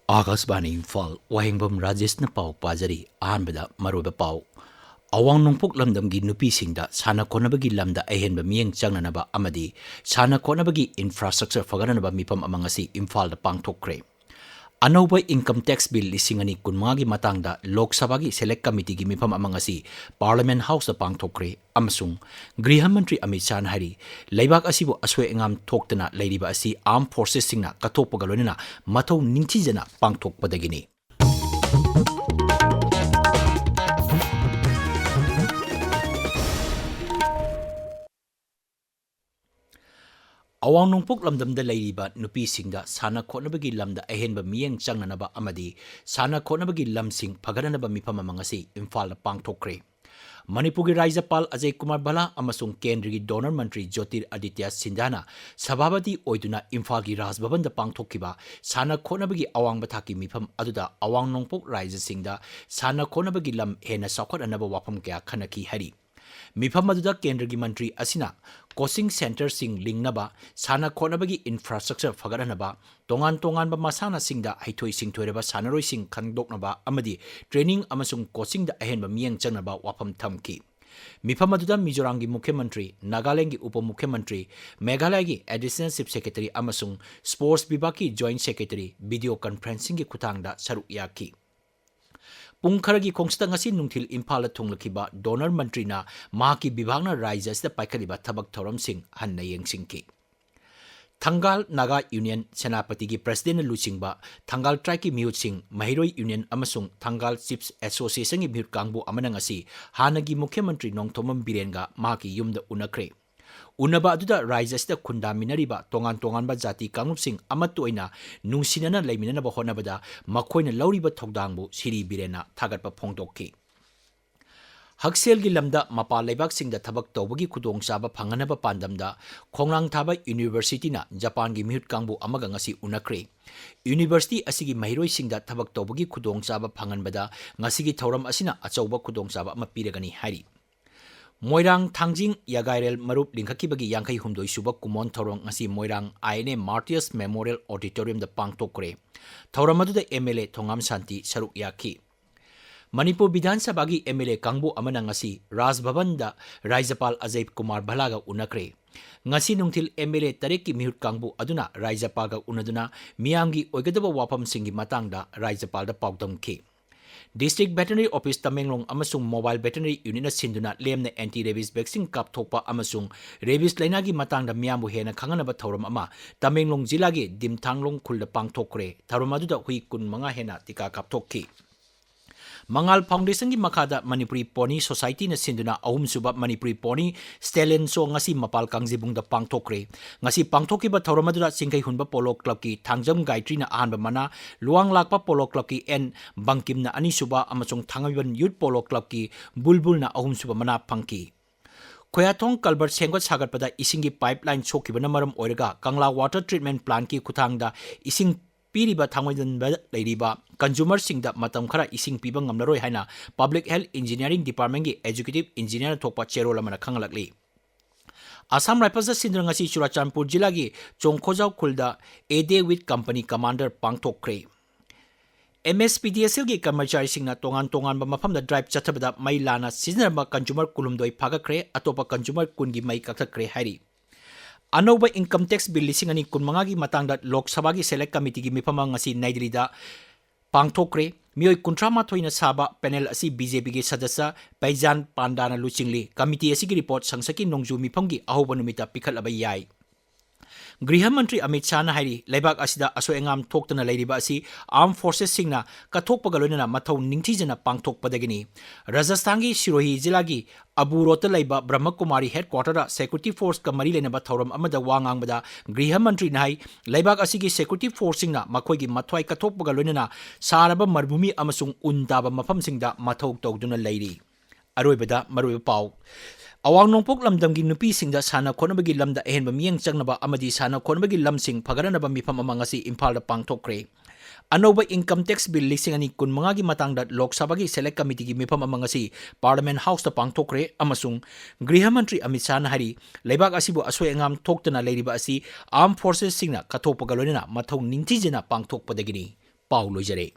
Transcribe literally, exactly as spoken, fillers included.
ꯑꯥꯀꯥꯁꯕꯥꯅꯤ ꯏꯝꯐꯥꯜ, ꯋꯥꯍꯦꯡꯕꯝ ꯔꯥꯖꯦꯁꯅ ꯄꯥꯎ ꯄꯥꯖꯔꯤ꯫ ꯑꯍꯥꯟꯕꯗ ꯃꯔꯨꯑꯣꯏꯕ ꯄꯥꯎ꯫ ꯑꯋꯥꯡ ꯅꯣꯡꯄꯣꯛ ꯂꯝꯗꯝꯒꯤ ꯅꯨꯄꯤꯁꯤꯡꯗ ꯁꯥꯟꯅ ꯈꯣꯠꯅꯕꯒꯤ ꯂꯝꯗ ꯑꯍꯦꯟꯕ ꯃꯤꯠꯌꯦꯡ ꯆꯪꯅꯅꯕ ꯑꯃꯗꯤ ꯁꯥꯟꯅ ꯈꯣꯠꯅꯕꯒꯤ infrastructure ꯐꯒꯠꯅꯅꯕ ꯃꯤꯐꯝ ꯑꯃ ꯉꯁꯤ ꯏꯝꯐꯥꯜꯗ ꯄꯥꯡꯊꯣꯛꯈ꯭ꯔꯦ꯫ ꯑꯅꯧꯕ income tax bill ꯂꯤꯁꯤꯡ ꯑꯅꯤ ꯀꯨꯟꯃꯉꯥꯒꯤ ꯃꯇꯥꯡꯗ ꯂꯣꯛ ꯁꯚꯥꯒꯤ select committeeꯒꯤ ꯃꯤꯐꯝ ꯑꯃ ꯉꯁꯤ Parliament Houseꯇ ꯄꯥꯡꯊꯣꯛꯈ꯭ꯔꯦ꯫ ꯑꯃꯁꯨꯡ ꯒ꯭ꯔꯤꯍ ꯃꯟꯇ꯭ꯔꯤ ꯑꯃꯤꯠ ꯁꯥꯍꯅ ꯍꯥꯏꯔꯤ, ꯂꯩꯕꯥꯛ ꯑꯁꯤꯕꯨ ꯑꯁꯣꯏ ꯑꯉꯥꯝ ꯊꯣꯛꯇꯅ ꯂꯩꯔꯤꯕ ꯑꯁꯤ armed forcesꯁꯤꯡꯅ ꯀꯠꯊꯣꯛꯄꯒ ꯂꯣꯏꯅꯅ ꯃꯊꯧ ꯅꯤꯡꯊꯤꯖꯅ ꯄꯥꯡꯊꯣꯛꯄꯗꯒꯤꯅꯤ꯫ ꯑꯋꯥꯡ ꯅꯣꯡꯄꯣꯛ ꯂꯝꯗꯝꯗ ꯂꯩꯔꯤꯕ ꯅꯨꯄꯤꯁꯤꯡꯗ ꯁꯥꯟꯅ ꯈꯣꯠꯅꯕꯒꯤ ꯂꯝꯗ ꯑꯍꯦꯟꯕ ꯃꯤꯠꯌꯦꯡ ꯆꯪꯅꯅꯕ ꯑꯃꯗꯤ ꯁꯥꯟꯅ ꯈꯣꯠꯅꯕꯒꯤ ꯂꯝꯁꯤꯡ ꯐꯒꯠꯅꯅꯕ ꯃꯤꯐꯝ ꯑꯃ ꯉꯁꯤ ꯏꯝꯐꯥꯜꯗ ꯄꯥꯡꯊꯣꯛꯈ꯭ꯔꯦ꯫ ꯃꯅꯤꯄꯨꯔꯒꯤ ꯔꯥꯖ꯭ꯌꯄꯥꯜ ꯑꯖꯌ ꯀꯨꯃꯥꯔ ꯚꯜꯂꯥ ꯑꯃꯁꯨꯡ ꯀꯦꯟꯗ꯭ꯔꯒꯤ ꯗꯣꯅꯔ ꯃꯟꯇ꯭ꯔꯤ ꯖ꯭ꯌꯣꯇꯤꯔ ꯑꯗꯤꯇ꯭ꯌ ꯁꯤꯟꯙ꯭ꯌꯥꯅ ꯁꯚꯥꯄꯇꯤ ꯑꯣꯏꯗꯨꯅ ꯏꯝꯐꯥꯜꯒꯤ ꯔꯥꯖ ꯚꯕꯟꯗ ꯄꯥꯡꯊꯣꯛꯈꯤꯕ ꯁꯥꯟꯅ ꯈꯣꯠꯅꯕꯒꯤ ꯑꯋꯥꯡꯕ ꯊꯥꯛꯀꯤ ꯃꯤꯐꯝ ꯑꯗꯨꯗ ꯑꯋꯥꯡ ꯅꯣꯡꯄꯣꯛ ꯔꯥꯖ꯭ꯌꯁꯤꯡꯗ ꯁꯥꯟꯅ ꯈꯣꯠꯅꯕꯒꯤ ꯂꯝ ꯍꯦꯟꯅ ꯆꯥꯎꯈꯠꯍꯟꯅꯕ ꯋꯥꯐꯝ ꯀꯌꯥ ꯈꯟꯅꯈꯤ ꯍꯥꯏꯔꯤ꯫ ꯃꯤꯐꯝ ꯑꯗꯨꯗ ꯀꯦꯟꯗ꯭ꯔꯒꯤ ꯃꯟꯇ꯭ꯔꯤ ꯑꯁꯤꯅ coaching centreꯁꯤꯡ ꯂꯤꯡꯅꯕ, ꯁꯥꯟꯅ ꯈꯣꯠꯅꯕꯒꯤ infrastructure ꯐꯒꯠꯍꯟꯅꯕ, ꯇꯣꯉꯥꯟ ꯇꯣꯉꯥꯟꯕ ꯃꯁꯥꯟꯅꯁꯤꯡꯗ ꯍꯩꯊꯣꯏ ꯁꯤꯡꯊꯣꯏꯔꯕ ꯁꯥꯟꯅꯔꯣꯏꯁꯤꯡ ꯈꯪꯗꯣꯛꯅꯕ ꯑꯃꯗꯤ training ꯑꯃꯁꯨꯡ coachingꯗ ꯑꯍꯦꯟꯕ ꯃꯤꯠꯌꯦꯡ ꯆꯪꯅꯕ ꯋꯥꯐꯝ ꯊꯝꯈꯤ꯫ ꯃꯤꯐꯝ ꯑꯗꯨꯗ ꯃꯤꯖꯣꯔꯥꯝꯒꯤ ꯃꯨꯈ꯭ꯌ ꯃꯟꯇ꯭ꯔꯤ, ꯅꯥꯒꯥꯂꯦꯟꯗꯒꯤ ꯎꯄ ꯃꯨꯈ꯭ꯌ ꯃꯟꯇ꯭ꯔꯤ, ꯃꯦꯘꯥꯂꯌꯒꯤ additional chief secretary ꯑꯃꯁꯨꯡ sports ꯕꯤꯚꯥꯒꯀꯤ joint secretary video conferencingꯒꯤ ꯈꯨꯠꯊꯥꯡꯗ ꯁꯔꯨꯛ ꯌꯥꯈꯤ꯫ ꯄꯨꯡ ꯈꯔꯒꯤ ꯈꯣꯡꯆꯠꯇ ꯉꯁꯤ ꯅꯨꯡꯊꯤꯜ ꯏꯝꯐꯥꯜꯗ ꯊꯨꯡꯂꯈꯤꯕ ꯗꯣꯅꯔ ꯃꯟꯇ꯭ꯔꯤꯅ ꯃꯍꯥꯛꯀꯤ ꯕꯤꯚꯥꯒꯅ ꯔꯥꯖ꯭ꯌ ꯑꯁꯤꯗ ꯄꯥꯏꯈꯠꯂꯤꯕ ꯊꯕꯛ ꯊꯧꯔꯝꯁꯤꯡ ꯍꯟꯅ ꯌꯦꯡꯁꯤꯟꯈꯤ꯫ ꯊꯪꯒꯥꯜ ꯅꯥꯒꯥ ꯌꯨꯅꯤꯌꯟ ꯁꯦꯅꯥꯄꯇꯤꯒꯤ presidentꯅ ꯂꯨꯆꯤꯡꯕ ꯊꯪꯒꯥꯜ tribeꯀꯤ ꯃꯤꯍꯨꯠꯁꯤꯡ, ꯃꯍꯩꯔꯣꯏ ꯌꯨꯅꯤꯌꯟ ꯑꯃꯁꯨꯡ ꯊꯪꯒꯥꯜ chiefs associationꯒꯤ ꯃꯤꯍꯨꯠ ꯀꯥꯡꯕꯨ ꯑꯃꯅ ꯉꯁꯤ ꯍꯥꯟꯅꯒꯤ ꯃꯨꯈ꯭ꯌ ꯃꯟꯇ꯭ꯔꯤ ꯅꯣꯡꯊꯣꯝꯕꯝ ꯕꯤꯔꯦꯟꯒ ꯃꯍꯥꯛꯀꯤ ꯌꯨꯝꯗ ꯎꯅꯈ꯭ꯔꯦ꯫ ꯎꯅꯕ ꯑꯗꯨꯗ ꯔꯥꯖ꯭ꯌ ꯑꯁꯤꯗ ꯈꯨꯟꯗꯥꯃꯤꯟꯅꯔꯤꯕ ꯇꯣꯉꯥꯟ ꯇꯣꯉꯥꯟꯕ ꯖꯥꯇꯤ ꯀꯥꯡꯂꯨꯞꯁꯤꯡ ꯑꯃꯠꯇ ꯑꯣꯏꯅ ꯅꯨꯡꯁꯤꯅꯅ ꯂꯩꯃꯤꯟꯅꯅꯕ ꯍꯣꯠꯅꯕꯗ ꯃꯈꯣꯏꯅ ꯂꯧꯔꯤꯕ ꯊꯧꯗꯥꯡꯕꯨ ꯁꯤꯔꯤ ꯕꯤꯔꯦꯟꯅ ꯊꯥꯒꯠꯄ ꯐꯣꯡꯗꯣꯛꯈꯤ꯫ ꯍꯛꯁꯦꯜꯒꯤ ꯂꯝꯗ ꯃꯄꯥꯟ ꯂꯩꯕꯥꯛꯁꯤꯡꯗ ꯊꯕꯛ ꯇꯧꯕꯒꯤ ꯈꯨꯗꯣꯡꯆꯥꯕ ꯐꯪꯍꯟꯅꯕ ꯄꯥꯟꯗꯝꯗ ꯈꯣꯡꯅꯥꯡ ꯊꯥꯕ universityꯅ ꯖꯄꯥꯟꯒꯤ ꯃꯤꯍꯨꯠ ꯀꯥꯡꯕꯨ ꯑꯃꯒ ꯉꯁꯤ ꯎꯅꯈ꯭ꯔꯦ꯫ University ꯑꯁꯤꯒꯤ ꯃꯍꯩꯔꯣꯏꯁꯤꯡꯗ ꯊꯕꯛ ꯇꯧꯕꯒꯤ ꯈꯨꯗꯣꯡꯆꯥꯕ ꯐꯪꯍꯟꯕꯗ ꯉꯁꯤꯒꯤ ꯊꯧꯔꯝ ꯑꯁꯤꯅ ꯑꯆꯧꯕ ꯈꯨꯗꯣꯡꯆꯥꯕ ꯑꯃ ꯄꯤꯔꯒꯅꯤ ꯍꯥꯏꯔꯤ꯫ ꯃꯣꯏꯔꯥꯡ ꯊꯥꯡꯖꯤꯡ ꯌꯥꯒꯥꯏꯔꯦꯜ ꯃꯔꯨꯞ ꯂꯤꯡꯈꯠꯈꯤꯕꯒꯤ ꯌꯥꯡꯈꯩ ꯍꯨꯝꯗꯣꯏ ꯁꯨꯕ ꯀꯨꯃꯣꯟ ꯊꯧꯔꯝ ꯉꯁꯤ ꯃꯣꯏꯔꯥꯡ ꯑꯥꯏ ꯑꯦꯟ ꯑꯦ ꯃꯥꯔꯇꯤꯌꯔꯁ ꯃꯦꯃꯣꯔꯤꯌꯦꯜ ꯑꯣꯗꯤꯇꯣꯔꯤꯌꯝꯗ ꯄꯥꯡꯊꯣꯛꯈ꯭ꯔꯦ꯫ ꯊꯧꯔꯝ ꯑꯗꯨꯗ ꯑꯦꯝ ꯑꯦꯜ ꯑꯦ ꯊꯣꯉꯥꯝ ꯁꯥꯟꯇꯤ ꯁꯔꯨꯛ ꯌꯥꯈꯤ꯫ ꯃꯅꯤꯄꯨꯔ ꯕꯤꯙꯥꯟ ꯁꯚꯥꯒꯤ ꯑꯦꯝ ꯑꯦꯜ ꯑꯦ ꯀꯥꯡꯕꯨ ꯑꯃꯅ ꯉꯁꯤ ꯔꯥꯖ ꯚꯕꯟꯗ ꯔꯥꯖ꯭ꯌꯄꯥꯜ ꯑꯖꯌ ꯀꯨꯃꯥꯔ ꯚꯜꯂꯥꯒ ꯎꯅꯈ꯭ꯔꯦ꯫ ꯉꯁꯤ ꯅꯨꯡꯊꯤꯜ ꯑꯦꯝ ꯑꯦꯜ ꯑꯦ ꯇꯔꯦꯠꯀꯤ ꯃꯤꯍꯨꯠ ꯀꯥꯡꯕꯨ ꯑꯗꯨꯅ ꯔꯥꯖ꯭ꯌꯄꯥꯜꯒ ꯎꯅꯗꯨꯅ ꯃꯤꯌꯥꯝꯒꯤ ꯑꯣꯏꯒꯗꯕ ꯋꯥꯐꯝꯁꯤꯡꯒꯤ ꯃꯇꯥꯡꯗ ꯔꯥꯖ꯭ꯌꯄꯥꯜꯗ ꯄꯥꯎꯗꯝꯈꯤ꯫ District Veterinary Office ꯇꯃꯦꯡꯂꯣꯡ ꯑꯃꯁꯨꯡ Mobile Veterinary Unitꯅ ꯁꯤꯟꯗꯨꯅ ꯂꯦꯝꯅ anti rabies vaccine ꯀꯥꯞꯊꯣꯛꯄ ꯑꯃꯁꯨꯡ rabies ꯂꯩꯅꯥꯒꯤ ꯃꯇꯥꯡꯗ ꯃꯤꯌꯥꯝꯕꯨ ꯍꯦꯟꯅ ꯈꯪꯍꯟꯅꯕ ꯊꯧꯔꯝ ꯑꯃ ꯇꯃꯦꯡꯂꯣꯡ ꯖꯤꯂꯥꯒꯤ ꯗꯤꯝꯊꯥꯡꯂꯣꯡ ꯈꯨꯜꯗ ꯄꯥꯡꯊꯣꯛꯈ꯭ꯔꯦ꯫ ꯊꯧꯔꯝ ꯑꯗꯨꯗ ꯍꯨꯏ ꯀꯨꯟꯃꯉꯥ ꯍꯦꯟꯅ ꯇꯤꯀꯥ ꯀꯥꯞꯊꯣꯛꯈꯤ꯫ ꯃꯉꯥꯜ Foundationꯒꯤ ꯃꯈꯥꯗ ꯃꯅꯤꯄꯨꯔꯤ Pony Societyꯅ ꯁꯤꯟꯗꯨꯅ ꯑꯍꯨꯝꯁꯨꯕ ꯃꯅꯤꯄꯨꯔꯤ Pony Stallion Show ꯉꯁꯤ ꯃꯄꯥꯜ ꯀꯥꯡꯖꯩꯕꯨꯡꯗ ꯄꯥꯡꯊꯣꯛꯈ꯭ꯔꯦ꯫ ꯉꯁꯤ ꯄꯥꯡꯊꯣꯛꯈꯤꯕ ꯊꯧꯔꯝ ꯑꯗꯨꯗ ꯆꯤꯡꯈꯩꯍꯨꯟꯕ Polo Clubꯀꯤ ꯊꯥꯡꯖꯝ ꯒꯥꯌꯇ꯭ꯔꯤꯅ ꯑꯍꯥꯟꯕ ꯃꯅꯥ, ꯂꯨꯋꯥꯡꯂꯥꯛꯄ Polo Clubꯀꯤ ꯑꯦꯟ ꯕꯪꯀꯤꯝꯅ ꯑꯅꯤꯁꯨꯕ ꯑꯃꯁꯨꯡ ꯊꯥꯡꯃꯩꯕꯟ Youth Polo Clubꯀꯤ ꯕꯨꯜꯕꯨꯜꯅ ꯑꯍꯨꯝꯁꯨꯕ ꯃꯅꯥ ꯐꯪꯈꯤ꯫ ꯈꯣꯌꯥꯊꯣꯡ culvert ꯁꯦꯝꯒꯠ ꯁꯥꯒꯠꯄꯗ ꯏꯁꯤꯡꯒꯤ pipeline ꯁꯣꯛꯈꯤꯕꯅ ꯃꯔꯝ ꯑꯣꯏꯔꯒ ꯀꯪꯂꯥ Water Treatment Plantꯀꯤ ꯈꯨꯠꯊꯥꯡꯗ ꯏꯁꯤꯡ ꯄꯤꯔꯤꯕ ꯊꯥꯡꯃꯩꯕꯟꯗ ꯂꯩꯔꯤꯕ consumerꯁꯤꯡꯗ ꯃꯇꯝ ꯈꯔ ꯏꯁꯤꯡ ꯄꯤꯕ ꯉꯝꯂꯔꯣꯏ ꯍꯥꯏꯅ Public Health Engineering Departmentꯀꯤ Executive Engineerꯅ ꯊꯣꯛꯄ ꯆꯦꯔꯣꯜ ꯑꯃꯅ ꯈꯪꯍꯜꯂꯛꯂꯤ꯫ Assam Riflesꯇ ꯁꯤꯟꯗꯨꯅ ꯉꯁꯤ ꯆꯨꯔꯥꯆꯥꯟꯄꯨꯔ ꯖꯤꯂꯥꯒꯤ ꯆꯣꯡꯈꯣꯖꯥꯎ ꯈꯨꯜꯗ A Day with Company Commander ꯄꯥꯡꯊꯣꯛꯈ꯭ꯔꯦ꯫ MSPDCLꯒꯤ ꯀꯔꯃꯆꯥꯔꯤꯁꯤꯡꯅ ꯇꯣꯉꯥꯟ ꯇꯣꯉꯥꯟꯕ ꯃꯐꯝꯗ drive ꯆꯠꯊꯕꯗ ꯃꯩ ꯂꯥꯟꯅ ꯁꯤꯖꯤꯟꯅꯔꯝꯕ consumer ꯀꯨꯟꯍꯨꯝꯗꯣꯏ ꯐꯥꯒꯠꯈ꯭ꯔꯦ, ꯑꯇꯣꯞꯄ consumer ꯀꯨꯟꯒꯤ ꯃꯩ ꯀꯛꯊꯠꯈ꯭ꯔꯦ ꯍꯥꯏꯔꯤ꯫ ꯑꯅꯧꯕ Income Tax Bill ꯂꯤꯁꯤꯡ ꯑꯅꯤ ꯀꯨꯟꯃꯉꯥꯒꯤ ꯃꯇꯥꯡꯗ ꯂꯣꯛ ꯁꯚꯥꯒꯤ Select Committeeꯒꯤ ꯃꯤꯐꯝ ꯑꯃ ꯉꯁꯤ ꯅꯩ ꯗꯤꯜꯂꯤꯗ ꯄꯥꯡꯊꯣꯛꯈ꯭ꯔꯦ꯫ ꯃꯤꯑꯣꯏ ꯀꯨꯟꯊ꯭ꯔꯥ ꯃꯥꯊꯣꯏꯅ ꯁꯥꯕ panel ꯑꯁꯤ BJPꯒꯤ ꯁꯗꯁ꯭ꯌ ꯕꯩꯖꯥꯟ ꯄꯥꯟꯗꯥꯅ ꯂꯨꯆꯤꯡꯂꯤ꯫ Committee ꯑꯁꯤꯒꯤ report ꯁꯪꯁꯠꯀꯤ ꯅꯣꯡꯖꯨ ꯃꯤꯐꯝꯒꯤ ꯑꯍꯧꯕ ꯅꯨꯃꯤꯠꯇ ꯄꯤꯈꯠꯂꯕ ꯌꯥꯏ꯫ ꯒ꯭ꯔꯤꯍ ꯃꯟꯇ꯭ꯔꯤ ꯑꯃꯤꯠ ꯁꯥꯍꯅ ꯍꯥꯏꯔꯤ, ꯂꯩꯕꯥꯛ ꯑꯁꯤꯗ ꯑꯁꯣꯏ ꯑꯉꯥꯝ ꯊꯣꯛꯇꯅ ꯂꯩꯔꯤꯕ ꯑꯁꯤ Armed Forcesꯁꯤꯡꯅ ꯀꯠꯊꯣꯛꯄꯒ ꯂꯣꯏꯅꯅ ꯃꯊꯧ ꯅꯤꯡꯊꯤꯖꯅ ꯄꯥꯡꯊꯣꯛꯄꯗꯒꯤꯅꯤ꯫ ꯔꯥꯖꯁꯊꯥꯟꯒꯤ ꯁꯤꯔꯣꯍꯤ ꯖꯤꯂꯥꯒꯤ ꯑꯕꯨ ꯔꯣꯗꯇ ꯂꯩꯕ ꯕ꯭ꯔꯍꯃꯀꯨꯃꯥꯔꯤ headquarterꯗ security forceꯀ ꯃꯔꯤ ꯂꯩꯅꯕ ꯊꯧꯔꯝ ꯑꯃꯗ ꯋꯥ ꯉꯥꯡꯕꯗ ꯒ꯭ꯔꯤꯍ ꯃꯟꯇ꯭ꯔꯤꯅ ꯍꯥꯏ, ꯂꯩꯕꯥꯛ ꯑꯁꯤꯒꯤ security forceꯁꯤꯡꯅ ꯃꯈꯣꯏꯒꯤ ꯃꯊ꯭ꯋꯥꯏ ꯀꯠꯊꯣꯛꯄꯒ ꯂꯣꯏꯅꯅ ꯁꯥꯔꯕ ꯃꯔꯚꯨꯃꯤ ꯑꯃꯁꯨꯡ ꯎꯟ ꯇꯥꯕ ꯃꯐꯝꯁꯤꯡꯗ ꯃꯊꯧ ꯇꯧꯗꯨꯅ ꯂꯩꯔꯤ꯫ ꯑꯔꯣꯏꯕꯗ ꯃꯔꯨꯑꯣꯏꯕ ꯄꯥꯎ꯫ ꯑꯋꯥꯡ ꯅꯣꯡꯄꯣꯛ ꯂꯝꯗꯝꯒꯤ ꯅꯨꯄꯤꯁꯤꯡꯗ ꯁꯥꯟꯅ ꯈꯣꯠꯅꯕꯒꯤ ꯂꯝꯗ ꯑꯍꯦꯟꯕ ꯃꯤꯠꯌꯦꯡ ꯆꯪꯅꯕ ꯑꯃꯗꯤ ꯁꯥꯟꯅ ꯈꯣꯠꯅꯕꯒꯤ ꯂꯝꯁꯤꯡ ꯐꯒꯠꯅꯅꯕ ꯃꯤꯐꯝ ꯑꯃ ꯉꯁꯤ ꯏꯝꯐꯥꯜꯗ ꯄꯥꯡꯊꯣꯛꯈ꯭ꯔꯦ꯫ ꯑꯅꯧꯕ Income Tax Bill ꯂꯤꯁꯤꯡ ꯑꯅꯤ ꯀꯨꯟꯃꯉꯥꯒꯤ ꯃꯇꯥꯡꯗ ꯂꯣꯛ ꯁꯚꯥꯒꯤ Select Committeeꯒꯤ ꯃꯤꯐꯝ ꯑꯃ ꯉꯁꯤ Parliament Houseꯇ ꯄꯥꯡꯊꯣꯛꯈ꯭ꯔꯦ ꯑꯃꯁꯨꯡ ꯒ꯭ꯔꯤꯍ ꯃꯟꯇ꯭ꯔꯤ ꯑꯃꯤꯠ ꯁꯥꯍꯅ ꯍꯥꯏꯔꯤ, ꯂꯩꯕꯥꯛ ꯑꯁꯤꯕꯨ ꯑꯁꯣꯏ ꯑꯉꯥꯝ ꯊꯣꯛꯇꯅ ꯂꯩꯔꯤꯕ ꯑꯁꯤ Armed Forcesꯁꯤꯡꯅ ꯀꯠꯊꯣꯛꯄꯒ ꯂꯣꯏꯅꯅ ꯃꯊꯧ ꯅꯤꯡꯊꯤꯖꯅ ꯄꯥꯡꯊꯣꯛꯄꯗꯒꯤꯅꯤ꯫ ꯄꯥꯎ ꯂꯣꯏꯖꯔꯦ꯫